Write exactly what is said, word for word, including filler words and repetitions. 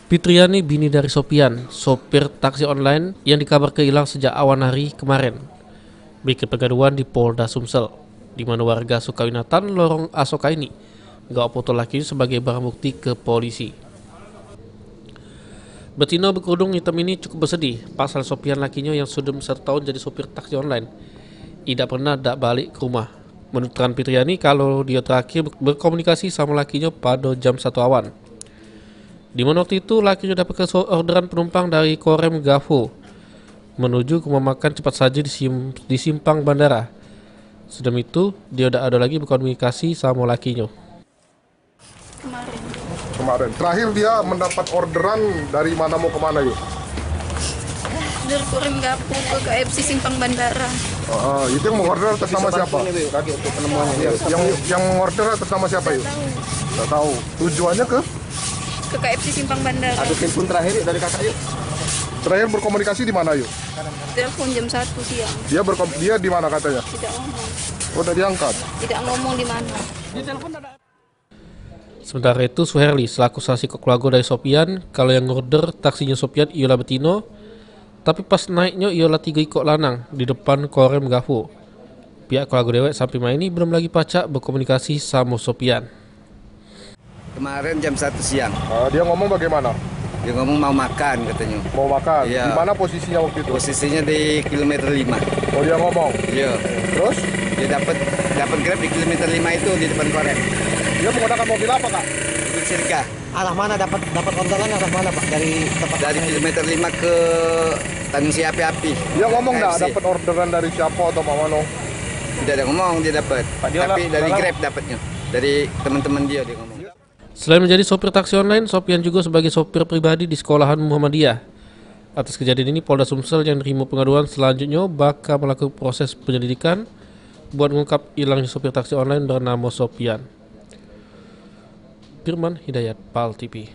Fitriani, bini dari Sopian, sopir taksi online yang dikabarke ilang sejak awan hari kemaren, bikin kegaduhan di Polda Sumsel, di mano warga Sukawinatan, Lorong Asoka ini nggawa foto lakinyo sebagai barang bukti ke polisi. Betino bekerudung item ini cukup besedih pasal Sopian, lakinyo yang sudah satu taun jadi sopir taksi online, idak pernah dak balik ke rumah. Menurut Tran Fitriani, kalo dio terakhir ber-, berkomunikasi samo lakinyo pado jam satu awan, di mano waktu itu lakinyo dapatke so-, orderan penumpang dari Korem Gafo menuju ke rumah makan cepat saji di Sim-, di Simpang Bandara. Sedem itu, dio dak ado lagi berkomunikasi samo lakinyo. Kemarin. Kemarin. Terakhir dia mendapat orderan dari mana mau ke mana, yuk? Dari Korem Gafo ke K F C Simpang Bandara. Ah, itu yang mengorder atas nama siapa? Ini, Bik, lagi untuk penemuannya. Iya, yang, yang mengorder atas nama siapa, yuk? Tahu. Nggak tahu. Tujuannya ke? Ke K F C Simpang Bandara. Ada telepon terakhir, yuk, dari kakak, yuk. Terakhir berkomunikasi di mana, yuk? Telepon jam satu siang. Dia berkom-, dia di mana katanya? Tidak ngomong. Oh, tidak diangkat. Tidak ngomong di mana. Sementara itu, Suherli selaku saksi keluarga dari Sopian, kalo yang ngorder taksinyo Sopian iyolah betino, tapi pas naiknyo iyolah tigo ikok lanang di depan Korem Gafo. Pihak keluarga dewek sampe maini belum lagi pacak berkomunikasi samo Sopian. Kemarin jam satu siang. Ah, dia ngomong bagaimana? Dia ngomong mau makan, katanya. Mau makan? Iya. Di mana posisinya waktu itu? Posisinya di kilometer lima. Oh, dia ngomong? Iya. Terus? Dia dapat, dapat Grab di kilometer lima itu, di depan Korem. Dia menggunakan mobil apa, Kak? Mobil Sirga. Arah mana dapat, dapat orderan arah mana, Pak? Dari tempat. Dari kilometer lima ke Tanjung Siapi-api. Dia ngomong nggak K F C. Dapat orderan dari siapa atau mak mano? Tidak ada ngomong dia dapat. Pak, dia. Tapi lah, dari lah, Grab dapatnya. Dari teman-teman dia, dia ngomong. Selain menjadi sopir taksi online, Sopian jugo sebagai sopir pribadi di sekolahan Muhammadiyah. Atas kejadian ini, Polda Sumsel yang nerimo pengaduan selanjutnyo bakal melakukan proses penyelidikan buat ngungkap ilangnyo sopir taksi online bernamo Sopian. Firman Hidayat, Pal T V.